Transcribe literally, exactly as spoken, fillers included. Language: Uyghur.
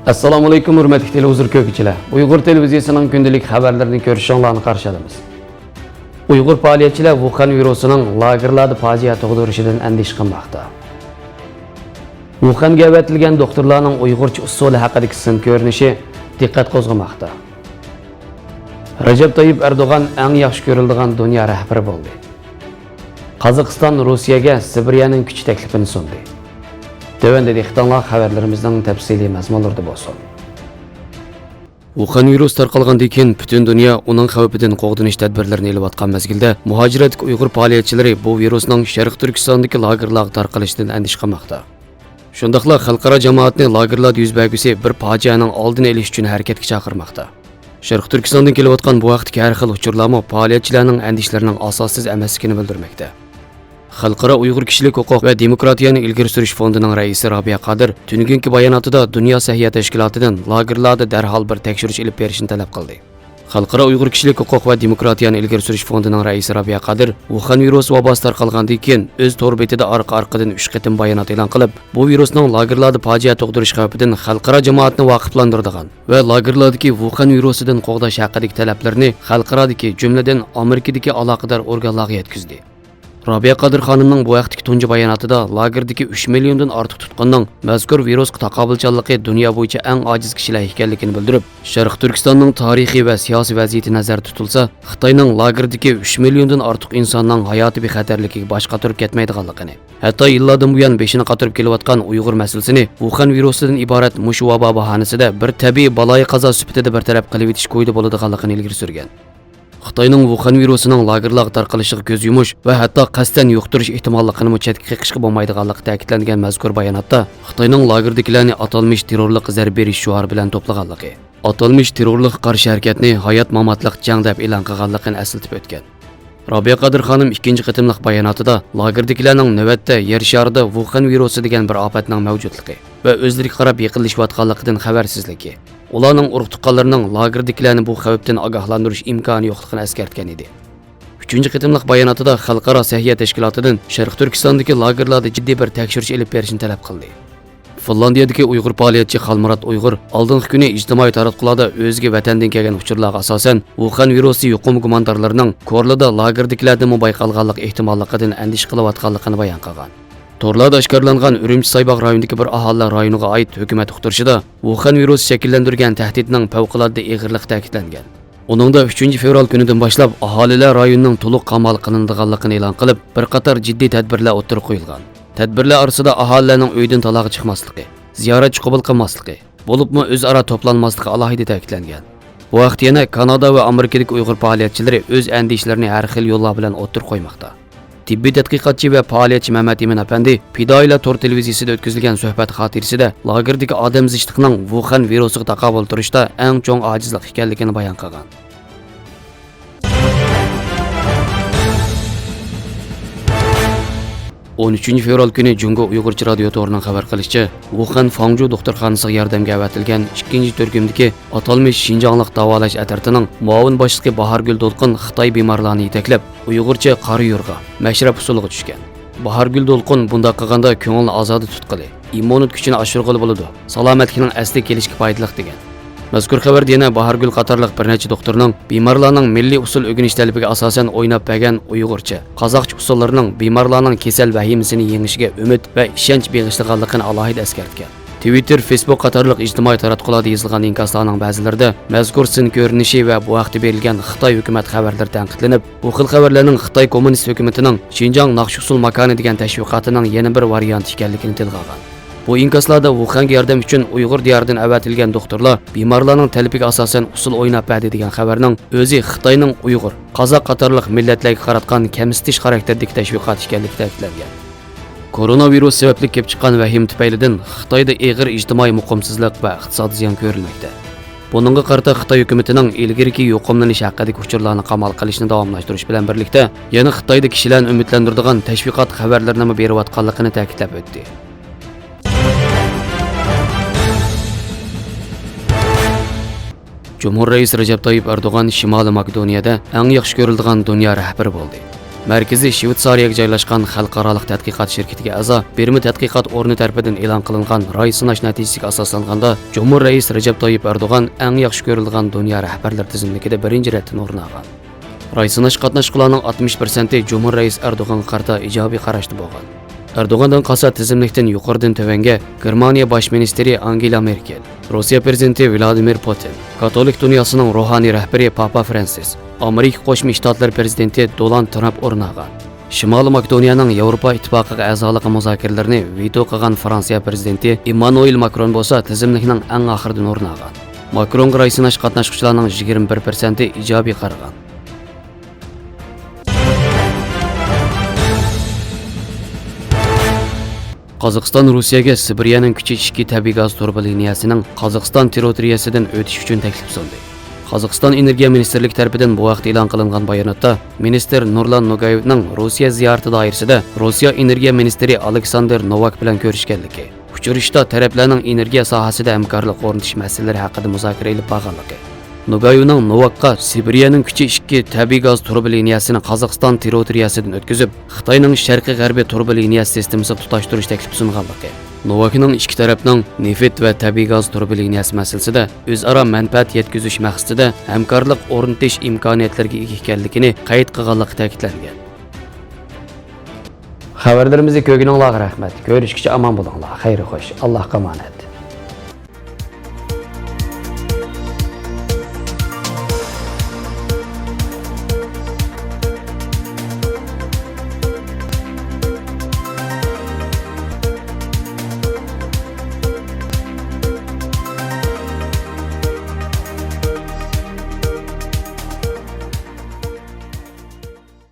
ئەسسالامۇئەلەيكۇم، ھۆرمەتلىك تېلېۋىزور كۆرگۈچىلەر. ئۇيغۇر تېلېۋىزىيىسىنىڭ كۈندىلىك خەۋەرلىرىنى كۆرۈشۈڭلارنى قارشى ئالىمىز. ئۇيغۇر پائالىيەتچىلەر ۋۇخەن ۋىرۇسىنىڭ لاگېرلاردا پاجىئە تۇغدۇرۇشىدىن ئەندىشە قىلماقتا. ۋۇخەنگە ئەۋەتىلگەن دوختۇرلارنىڭ ئۇيغۇرچە ئۇسسۇلى ھەققىدىكى سىن كۆرۈنۈشى دىققەت قوزغىماقتا. رەجەپ تايىپ ئەردوغان ئەڭ ياخشى كۆرۈلىدىغان دۇنيا رەھبىرى بولدى. قازاقىستان روسىيەگە سىبىرىيەنىڭ كۈچى تەكلىپىنى سۇندى. تۆۋەندە دىققىتىڭلار خەۋەرلىرىمىزنىڭ تەپسىلىي مەزمۇنلىرىدا بولسۇن. ۋۇخەن ۋىرۇسى تارقالغاندىن كېيىن، پۈتۈن دۇنيا ئۇنىڭ خەۋپىدىن قوغدىنىش تەدبىرلىرىنى ئېلىۋاتقان مەزگىلدە، مۇھاجىرەتتىكى ئۇيغۇر پائالىيەتچىلىرى بۇ ۋىرۇسنىڭ شەرقىي تۈركىستاندىكى لاگېرلارغا تارقىلىشىدىن ئەندىشە قىلماقتا. شۇنداقلا خەلقئارا جامائەتنى لاگېرلاردا يۈز بەرگۈسى بىر پاجىئەنىڭ ئالدىنى ئېلىش ئۈچۈن ھەرىكەتكە چاقىرماقتا. شەرقىي تۈركىستاندىن كېلىۋاتقان بۇ ھەقتىكى ھەر خىل ئۇچۇرلارمۇ پائالىيەتچىلەرنىڭ ئەندىشىلىرىنىڭ ئاساسسىز ئەمەسلىكىنى بىلدۈرمەكتە. خەلقئارا ئۇيغۇر كىشىلىك ھوقۇق ۋە دېموكراتىيەنى ئىلگىرى سۈرۈش فوندىنىڭ رەئىسى رابىيە قادىر تۈنۈگۈنكى باياناتىدا دۇنيا سەھىيە تەشكىلاتىدىن لاگېرلاردا دەرھال بىر تەكشۈرۈش ئېلىپ بېرىشنى تەلەپ قىلدى. خەلقئارا ئۇيغۇر كىشىلىك ھوقۇق ۋە دېموكراتىيەنى ئىلگىرى سۈرۈش فوندىنىڭ رەئىسى رابىيە قادىر ۋۇخەن ۋىرۇسى ۋاباسى تارقالغاندىن كېيىن ئۆز تور بېتىدە ئارقا-ئارقىدىن ئۈچ قېتىم بايانات ئېلان قىلىپ، بۇ ۋىرۇسنىڭ لاگېرلاردا پاجىئە تۇغدۇرۇش خەۋپىدىن خەلقئارا جامائەتنى ۋاقىپلاندۇرىدىغان ۋە لاگېرلاردىكى ۋۇخەن ۋىرۇسىدىن قوغداش ھەققىدىكى تەلەپلىرىنى خەلقئارادىكى، جۈملىدىن ئامېرىكىدىكى ئالاقىدار ئورگانلارغا يەتكۈزدى. رابىيە قادىر خانىمنىڭ بۇ ھەقتىكى تۇنجى باياناتىدا لاگېردىكى ئۈچ مىليوندىن ئارتۇق تۇتقۇننىڭ مەزكۇر ۋىرۇسقا تاقابىلچانلىقى دۇنيا بويىچە ئەڭ ئاجىز كىشىلەر ئىكەنلىكىنى بىلدۈرۈپ، شەرقىي تۈركىستاننىڭ تارىخى ۋە سىياسىي ۋەزىيىتى نەزەردە تۇتۇلسا، خىتاينىڭ لاگېردىكى ئۈچ مىليوندىن ئارتۇق ئىنساننىڭ ھاياتى بىخەتەرلىكىگە باش قاتۇرۇپ كەتمەيدىغانلىقىنى، ھەتتا يىللاردىن بۇيان بېشىنى قاتۇرۇپ كېلىۋاتقان ئۇيغۇر مەسىلىسىنى ۋۇخەن ۋىرۇسىدىن ئىبارەت مۇشۇ ۋابا باھانىسىدە بىر تەبىئىي بالايىقازا سۈپىتىدە بىر تەرەپ قىلىۋېتىش كويىدا بولىدىغانلىقىنى ئىلگىرى سۈرگەن. خىتاينىڭ ۋۇخەن ۋىرۇسىنىڭ لاگېرلارغا تارقىلىشىغا كۆز يۇمۇش ۋە ھەتتا قەستەن يۇقتۇرۇش ئېھتىماللىقىنىمۇ چەتكە قېقىشقا بولمايدىغانلىقى تەكىتلەنگەن مەزكۇر باياناتتا، خىتاينىڭ لاگېردىكىلەرنى ئاتالمىش تېررورلۇق زەربە بېرىش شوئارى بىلەن توپلىغانلىقى، ئاتالمىش تېررورلۇققا قارشى ھەرىكەتنى ھايات-ماماتلىق جەڭ دەپ ئېلان قىلغانلىقىنى ئەسلىتىپ ئۆتكەن. رابىيە قادىر خانىم ئىككىنچى قېتىملىق باياناتىدا، لاگېردىكىلەرنىڭ نۆۋەتتە يەر شارىدا ۋۇخەن ۋىرۇسى دېگەن بىر ئاپەتنىڭ مەۋجۇتلۇقى ۋە ئۆزلىرىگە قاراپ يېقىنلىشىۋاتقانلىقىدىن خەۋەرسىزلىكى، ئۇلارنىڭ ئۇرۇق-تۇغقانلىرىنىڭ لاگېردىكىلەرنى بۇ خەۋپتىن ئاگاھلاندۇرۇش ئىمكانى يوقلۇقىنى ئەسكەرتكەن ئىدى. ئۈچىنچى قېتىملىق باياناتىدا خەلقئارا سەھىيە تەشكىلاتىدىن شەرقىي تۈركىستاندىكى لاگېرلاردا جىددىي بىر تەكشۈرۈش ئېلىپ بېرىشنى تەلەپ قىلدى. فىنلاندىيەدىكى ئۇيغۇر پائالىيەتچى خالمۇرات ئۇيغۇر ئالدىنقى كۈنى ئىجتىمائىي تاراتقۇلاردا ئۆزىگە ۋەتەندىن كەلگەن ئۇچۇرلارغا ئاساسەن، ۋۇخەن ۋىرۇسى يۇقۇم گۇماندارلىرىنىڭ كورلىدا لاگېردىكىلەردىنمۇ بايقالغانلىق ئېھتىماللىقىدىن ئەندىشە قىلىۋاتقانلىقىنى بايان قىلغان. تورلاردا ئاشكارىلانغان ئۈرۈمچى سايباغ رايونىدىكى بىر ئاھالىلەر رايونىغا ئائىت ھۆكۈمەت ئۇقتۇرۇشىدا ۋۇخەن ۋىرۇسى شەكىللەندۈرگەن تەھدىتنىڭ پەۋقۇلئاددە ئېغىرلىقى تەكىتلەنگەن. ئۇنىڭدا ئۈچىنچى فېۋرال كۈنىدىن باشلاپ ئاھالىلەر رايونىنىڭ تولۇق قامال قىلىنىدىغانلىقىنى ئېلان قىلىپ، بىر قاتار جىددىي تەدبىرلەر ئوتتۇرىغا قويۇلغان. تەدبىرلەر ئارىسىدا ئاھالىلەرنىڭ ئۆيدىن تالاغا چىقماسلىقى، زىيارەتچى قوبۇل قىلماسلىقى، بولۇپمۇ ئۆزئارا توپلانماسلىقى ئالاھىدە تەكىتلەنگەن. بۇ ھەقتە يەنە كانادا ۋە ئامېرىكىدىكى ئۇيغۇر پائالىيەتچىلىرى ئۆز ئەندىشىلىرىنى ھەر خىل يوللار بىلەن ئوتتۇرىغا قويماقتا. تېببىي تەتقىقاتچى ۋە پائالىيەتچى مەمەت ئىمىن ئەپەندى پىدائىيلار تور تېلېۋىزىيىسىدا ئۆتكۈزۈلگەن سۆھبەت خاتىرىسىدە لاگېردىكى ئادەم زىچلىقنىڭ ۋۇخەن ۋىرۇسىغا تاقابىل تۇرۇشتا ئەڭ چوڭ ئاجىزلىق ئىكەنلىكىنى بايان قىلغان. ئون ئۈچىنچى فېۋرال كۈنى جۇڭگو ئۇيغۇرچە رادىيو تورىنىڭ خەۋەر قىلىشىچە، ۋۇخەن فاڭجۇ دوختۇرخانىسىغا ياردەمگە ئەۋەتىلگەن ئىككىنچى تۈركۈمدىكى ئاتالمىش شىنجاڭلىق داۋالاش ئەترىتىنىڭ مۇئاۋىن باشلىقى باھارگۈل دولقۇن خىتاي بىمارلارنى يېتەكلەپ، ئۇيغۇرچە قارا يورغا، مەشرەپ ئۇسسۇلىغا چۈشكەن. باھارگۈل دولقۇن بۇنداق قىلغاندا كۆڭۈلنى ئازادە تۇتقىلى، ئىممۇنىتېت كۈچىنى ئاشۇرغىلى بولىدۇ، سالامەتلىكنىڭ ئەسلىگە كېلىشكە پايدىلىق، دېگەن. مەزكۇر خەۋەردە يەنە باھارگۈل قاتارلىق بىر نەچچە دوختۇرنىڭ بىمارلارنىڭ مىللىي ئۇسسۇل ئۆگىنىش تەلىپىگە ئاساسەن ئويناپ بەرگەن ئۇيغۇرچە، قازاقچە ئۇسسۇللىرىنىڭ بىمارلارنىڭ كېسەل ۋەھىمىسىنى يېڭىشىگە ئۈمىد ۋە ئىشەنچ بېغىشلىغانلىقىنى ئالاھىدە ئەسكەرتكەن. تىۋىتتېر، فېيسبۇك قاتارلىق ئىجتىمائىي تاراتقۇلاردا يېزىلغان ئىنكاسلارنىڭ بەزىلىرىدە مەزكۇر سىن كۆرۈنۈشى ۋە بۇ ھەقتە بېرىلگەن خىتاي ھۆكۈمەت خەۋەرلىرى تەنقىدلىنىپ، بۇ خىل خەۋەرلەرنىڭ خىتاي كوممۇنىست ھۆكۈمىتىنىڭ شىنجاڭ ناخشا ئۇسسۇل ماكانى دېگەن تەشۋىقاتىنىڭ يەنە بىر ۋارىيانتى ئىكەنلىكىنى تىلغا ئالغان. بۇ ئىنكاسلاردا ۋۇخەنگە ياردەم ئۈچۈن ئۇيغۇر دىيارىدىن ئەۋەتىلگەن دوختۇرلار بىمارلارنىڭ تەلىپىگە ئاساسەن ئۇسسۇل ئويناپ بەردى دېگەن خەۋەرنىڭ ئۆزى خىتاينىڭ ئۇيغۇر، قازاق قاتارلىق مىللەتلەرگە قاراتقان كەمسىتىش خاراكتېرىدىكى تەشۋىقات ئىكەنلىكى تەكىتلەنگەن. كورونا ۋىرۇسى سەۋەبلىك كېلىپ چىققان ۋەھىمە تۈپەيلىدىن خىتايدا ئېغىر ئىجتىمائىي مۇقىمسىزلىق ۋە ئىقتىسادىي زىيان كۆرۈلمەكتە. بۇنىڭغا قارىتا خىتاي ھۆكۈمىتىنىڭ ئىلگىرىكى يۇقۇملىنىش ھەققىدىكى ئۇچۇرلارنى قامال قىلىشنى داۋاملاشتۇرۇش بىلەن بىرلىكتە، يەنە خىتايدا كىشىلەرنى ئۈمىدلەندۈرىدىغان تەشۋىقات خەۋەرلىرىنىمۇ بېرىۋاتقانلىقىنى تەكىتلەپ ئۆتتى. جۇمھۇر رەئىسى رەجەپ تايىپ ئەردوغان شىمالىي ماكېدونىيەدە ئەڭ ياخشى كۆرۈلىدىغان دۇنيا رەھبىرى بولدى. مەركىزى شۋېتسارىيەگە جايلاشقان خەلقئارالىق تەتقىقات شىركىتىگە ئەزا بىرما تەتقىقات ئورنى تەرىپىدىن ئېلان قىلىنغان راي سىناش نەتىجىسىگە ئاساسلانغاندا، جۇمھۇر رەئىسى رەجەپ تايىپ ئەردوغان ئەڭ ياخشى كۆرۈلىدىغان دۇنيا رەھبەرلىرى تىزىملىكىدا بىرىنچى رەتتىن ئورۇن ئالغان. راي سىناشقا قاتناشقۇچىلارنىڭ ئاتمىش پىرسەنتى جۇمھۇر رەئىسى ئەردوغانغا قارىتا ئىجابىي قاراشتا بولغان. ئەردوغاندىن قالسا تىزىملىكتىن يۇقىرىدىن تۆۋەنگە گېرمانىيە باش مىنىستىرى ئانگېلا مېركېل، روسىيە پىرېزىدېنتى ۋلادىمىر پۇتىن، كاتولىك دۇنياسىنىڭ روھانىي رەھبىرى پاپا فرانسىس، ئامېرىكا قوشما شتاتلىرى پىرېزىدېنتى دونالد ترامپ ئورۇن ئالغان. شىمالىي ماكېدونىيەنىڭ ياۋروپا ئىتتىپاقىغا ئەزالىقى مۇزاكىرىلىرىنى ۋېتو قىلغان فرانسىيە پىرېزىدېنتى ئېممانۇئېل ماكرون بولسا تىزىملىكنىڭ ئەڭ ئاخىرىدىن ئورۇن ئالغان. ماكرونغا راي سىناش قاتناشقۇچىلارنىڭ يىگىرمە بىر پىرسەنتى ئىجابىي قارىغان. قازاقىستان روسىيەگە سىبىرىيەنىڭ كۈچى ئىككى تەبىئىي گاز تۇرۇبا لىنىيەسىنىڭ قازاقىستان تېررىتورىيەسىدىن ئۆتۈش ئۈچۈن تەكلىپ سۇندى. قازاقىستان ئېنېرگىيە مىنىستىرلىكى تەرىپىدىن بۇ ھەقتە ئېلان قىلىنغان باياناتتا، مىنىستىر نۇرلان نوگايېۋنىڭ روسىيە زىيارىتى دائىرىسىدە روسىيە ئېنېرگىيە مىنىستىرى ئالېكساندېر نوۋاك بىلەن كۆرۈشكەنلىكى، ئۇچرىشىشتا تەرەپلەرنىڭ ئېنېرگىيە ساھەسىدە ھەمكارلىق ئورنىتىش مەسىلىلىرى ھەققىدە مۇزاكىرە ئېلىپ بارغانلىقى، نوگايېۋنىڭ نوۋاكقا سىبىرىيەنىڭ كۈچى ئىككى تەبىئىي گاز تۇرۇبا لىنىيەسىنى قازاقىستان تېررىتورىيەسىدىن ئۆتكۈزۈپ، خىتاينىڭ شەرقىي غەربىي تۇرۇبا لىنىيەسى سىستېمىسىغا تۇتاشتۇرۇش تەكلىپى سۇنغانلىقى، نوۋاكنىڭ ئىككى تەرەپنىڭ نېفىت ۋە تەبىئىي گاز تۇرۇبا لىنىيەسى مەسىلىسىدە ئۆزئارا مەنپەئەت يەتكۈزۈش مەقسىتىدە ھەمكارلىق ئورنىتىش ئىمكانىيەتلىرىگە ئىگە ئىكەنلىكىنى قەيت قىلغانلىقى تەكىتلەنگەن. خەۋەرلىرىمىزنى كۆرگىنىڭلارغا رەھمەت. كۆرۈشكىچە ئامان بولۇڭلار. خەير خوش. ئاللاھقا ئامانەت.